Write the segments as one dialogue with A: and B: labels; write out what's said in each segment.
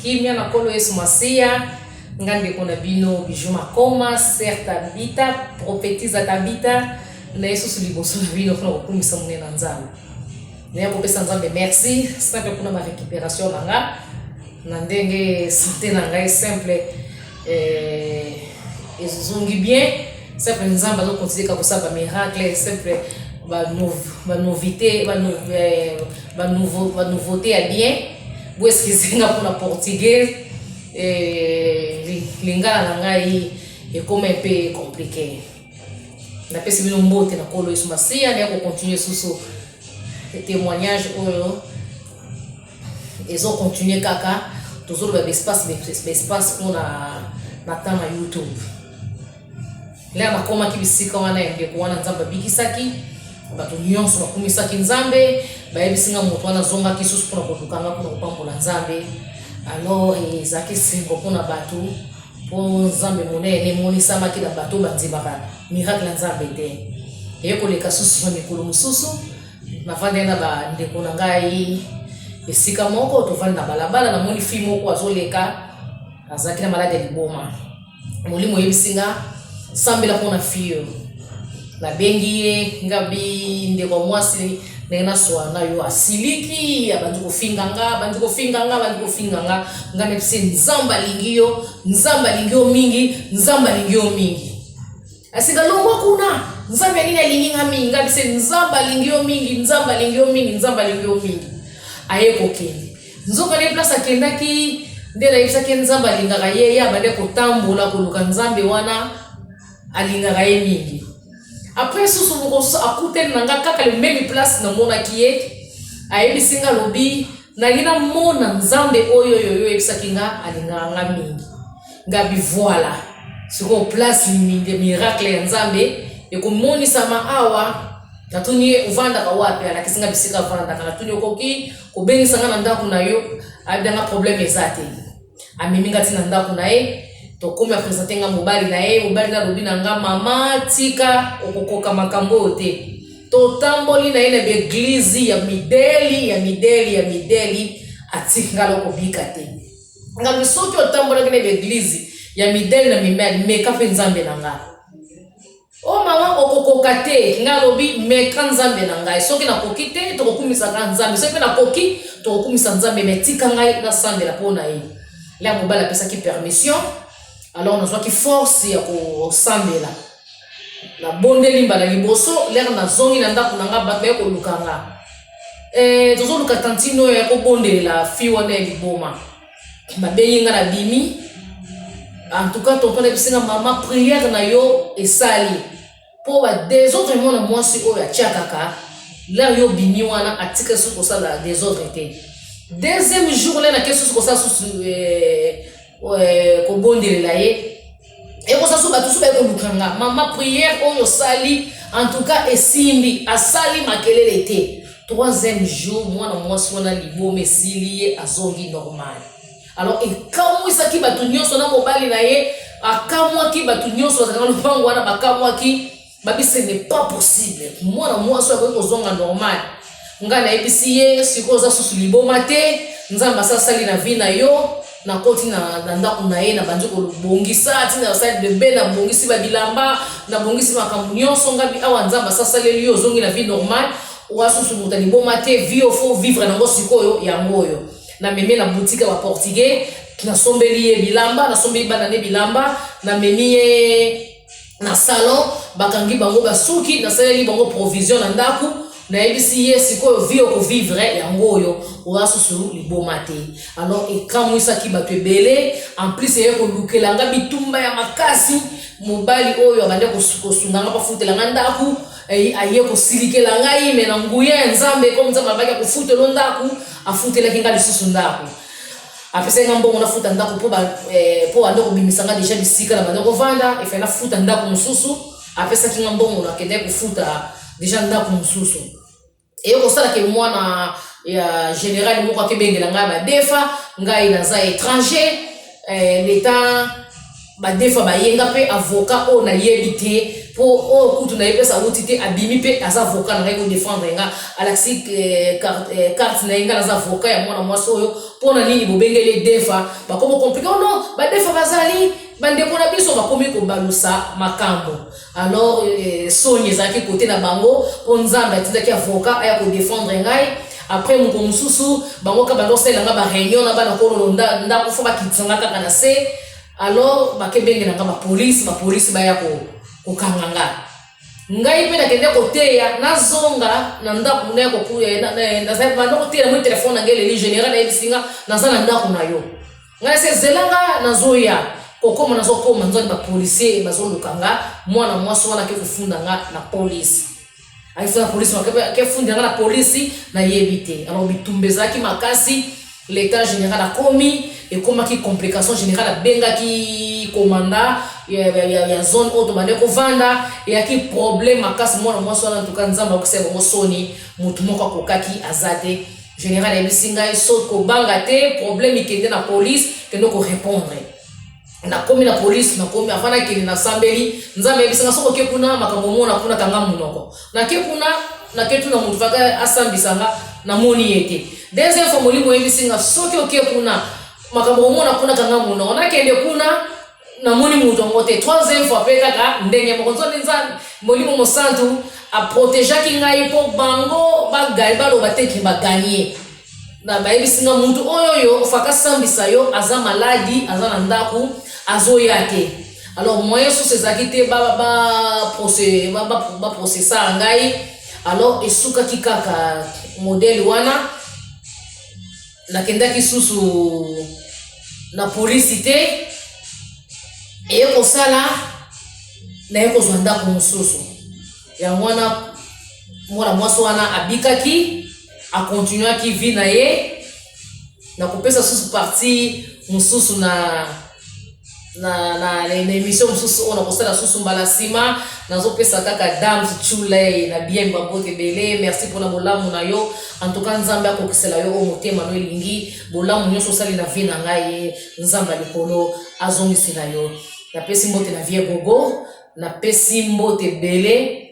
A: Kimia na Nkolo Yesu Masiya, nga ndeko na bino Bijou Makoma, Sœur Tabitha, prophétise Tabitha, na ye susu liboso na bino mpona kokumisa monene na Nzambe. Naya kopesa Nzambe merci simple mpona ba récupération na nga na ndenge santé na ngai simple eh, ezongi bien simple. Nzambe azokontinue kaka kosala ba miracle simple, ba novité, ba nouveauté ya bien. Bo excuse nga mpona portugais, eh, lingala na ngai ekoma mpe compliqué. Napesi bino mbote na Nkolo Yesu Masiya. Naya kocontinue susu témoignage oyo ezocontinue kaka. Tozoloba baespace baespace mpona na temps na YouTube. Lere nakomaki bisika wana ya ndeko wana Nzambe abikisaki, bato nyonso bakumisaki Nzambe. Bayebisi nga moto wana azongaki susu mpona koluka nga mpona kopambola Nzambe. Alors ezalaki esengo mpona bato, mpo Nzambe monene emonisamaki na bato bandimaka miracle ya Nzambe te. Eye koleka susu na mikolo mosusu, navandaki na bandeko na ngai esika moko, tovandi na balabala, namoni fille moko azoleka, azalaki na maladi ya liboma. Molimo oyebisi nga: "Sambela mpona fille oyo." Nabengi ye, ngabi: "Ndeko mwasi, ndenge naswa na yo." Asiliki, abandi kofinga nga, abandi kofinga nga, abandi kofinga nga. Nga nayebisi: "Nzambe alingi yo, Nzambe alingi yo mingi, Nzambe alingi yo mingi." Asinga: "Longwa kuna, Nzambe nini alingi nga mingi?" Nga bise: "Nzambe alingi yo mingi, Nzambe alingi yo mingi, Nzambe alingi yo mingi." Aye kokende, nzoka nde place akendaki nde nayebisaki Nzambe alingaka ye. Ye abandi kotambola koluka Nzambe wana alingaka ye mingi. Après susu moko akutani na nga kaka le même place namonaki ye. Ayebisi nga, alobi: "Nalingi namona Nzambe oyo oyo oyebisaki nga alingaka nga mingi." Ngabi: "Voilà, sikoyo place miracle ya Nzambe ekomonisama awa." Natuni ye: "Ovandaka wapi?" Alakisi nga bisika avandaka. Natuni: "Okoki kobengisa nga na ndako na yo?" Ayebanga problème eza te. Amemi nga ntina ndako na ye, tokomi, aprésenter nga mobali na ye. Mobali nalobi na nga: "Mama, tika, okokoka makambo oyo te." Totamboli na ye na baeglize ya mideli, ya mideli, ya mideli, atiki nga lokobika te. Ngambi: "Soki otambolaki na baeglize ya mideli na mimeli, meka mpe Nzambe na nga." "O mama, okokoka te." Ngai alobi: "Meka Nzambe na ngai. Soki nakoki te, tokokumisaka Nzambe. Soki mpe nakoki, tokokumisa Nzambe. Me tika ngai nasambela mpo na ye." La mobali apesaki permission. Alors nazwaki force ya kosambela, nabondeli mbala liboso. Lere nazongi na ndako na nga, bato baye koluka nga: "Tozoluka tantine oyo ya kobondelela fille wana ya liboma." Babengi nga, nabimi. En tout cas, tonton nayebisi nga: "Mama, prière na yo esali, mpo badésordre mwana mwasi oyo atia kaka lere yo obimi wana, atika susu kosala désordre te." Deuxième jour, le nake susu kosala susu kobondelela ye, ekosala susu, bato susu baye koluka nga: "Mama, prière oyo osali, en tout cas esimbi, asali makelele te." Troisième jour, mwana mwasi wana liboma esili ye, azongi normal. Alors ekamwisaki bato nyonso, na mobali na ye akamwaki, bato nyonso bazalaka na lopango wana bakamwaki. Babi: "Ce n'est pas possible, mwana mwasi oyo akoki kozonga normal." Ngai nayebisi ye: "Sikoyo oza susu liboma te, Nzambe asasali na vie na yo." Nakoti na ndako na ye, nabandi kobongisa ntina basali bebe, nabongisi babilamba, nabongisi makambo nyonso. Ngabi: "Awa Nzambe asasaleli yo, ozongi na vie normale, oza susu moto ya liboma te. Vie oyo faut vivre nango sikoyo, yango oyo." Namemi na boutique ya baportugais, nasombeli ye bilamba, nasombeli bana ne bilamba, namemi ye na salon, bakangi bango basuki, nasaleli bango provision na ndako. Nayebisi ye: "Sikoyo vie okovivre yango oyo, oza susu liboma te." Alors ekamwisaki bato ebele. En plus eye kolukela nga bitumba ya makasi. Mobali oyo abandi kosunga nga, bafutela nga ndako, aye kosilikela ngai. Me na nguya ya Nzambe, comme Nzambe abaki akofutela ndako, afutelaki nga lisusu ndako, apesaki nga mbongo nafuta ndako, mpo bande kobimisa nga déjà bisika na bande kovanda, efai nafuta ndako mosusu. Apesaki nga mbongo, nakendaki kofuta déjà ndako mosusu. Eye kosalaka mwana ya général moko akebengela ngai badefa. Ngai naza étranger, leta badefa bayenga mpe avocat oyo nayebi te. mpo oyo kutu na ye mpesa awuti te, abimi mpe aza avocat na ngai kodefendre nga, alakisi eh, eh, carte na ye, ngai naza avocat ya mwana mwasi oyo. Mpo na nini bobengeli ye defa? Bakomi komplike, oh non, badefa bazali bandeko na biso, bakomi kobalusa makambo. Alors eh, soni ezalaki kote na bango mpo Nzambe atindaki avocat aya kodefendre ngai. Après moko mosusu bango kaka banda kosalela nga bareunion na bana kololo ndako, fo bakitisa nga kaka na se. Alors bakebengela nga bapolisi, bapolisi baya kokanga nga. Ngai mpe nakende koteya, nazonga na ndako, banda koteya, namoni telefone na ngai eleli, general ayebisi nga naza na ndako na yo. Ngai se zela nga nazoya kokoma, nazokoma nzwani bapolisier bazoluka nga. Mwana mwasi wana ake kofunda nga na polisi, akefunda polisi, akefundela nga na polisi, nayebi te. Alors bitumba ezalaki makasi. L'état général akomi, ekomaki complication. Général abengaki komanda ya zone oyo tobande kovanda, eyaki problème makasi. Mwana mwasi wana, ntuka Nzambe akosala bango soni, motu moko akokaki aza te. Général ayebisi ngai so kobanga te, problème ekende na police, kende korépondre. Nakomi na police, nakomi, avant nakende nasambeli. Nzambe ayebisi nga soki oke kuna, makambo omona kuna, kanga monoko. Nake kuna, nake tuna motu faka asambisa nga, namoni ye te. Deuxième fois molimo oyebisi nga soki oke kuna, makambo omona kuna, kanga monoko. Nakende kuna, namoni moto yango te. Troisième fois mpe kaka ndenge moko. Nzambe, Nzambe Molimo Mosantu aprotegeaki ngai mpo bango baloba te ke baganye na. Bayebisi nga mutu oyo oyo ofaka sambisa yo aza maladi, aza na ndako, azoya te. Alors moyen susu ezalaki te baprocessar ngai. Alors esukaki kaka modele wana. Nakendaki susu na polisi te. Eye kosala, naye kozwa ndako mosusu. Yango wana mwana mwasi wana abikaki, akontinuaki vie na ye. Nakopesa susu parti mosusu na émission mosusu oyo nakosala susu mbala nsima. Nazopesa kaka Dams Chuley na bien bambote ebele. Merci mpona bolamu na yo. En tout cas Nzambe akokisela yo oyo motema no elingi. Bolamu nyonso osali na vie na ngai, Nzambe ya likolo azongisela yo. Napesi mbote na vie Gogo, napesi mbote ebele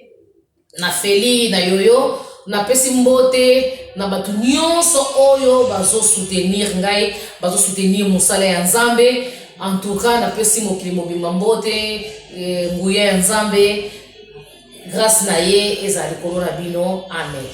A: na Feli na Yoyo, napesi mbote na bato nyonso oyo bazosoutenir ngai, bazosoutenir mosala ya Nzambe. En tout cas napesi mokili mobimba mbote. Nguya ya Nzambe, grâce na ye ezala likolo na bino. Amen.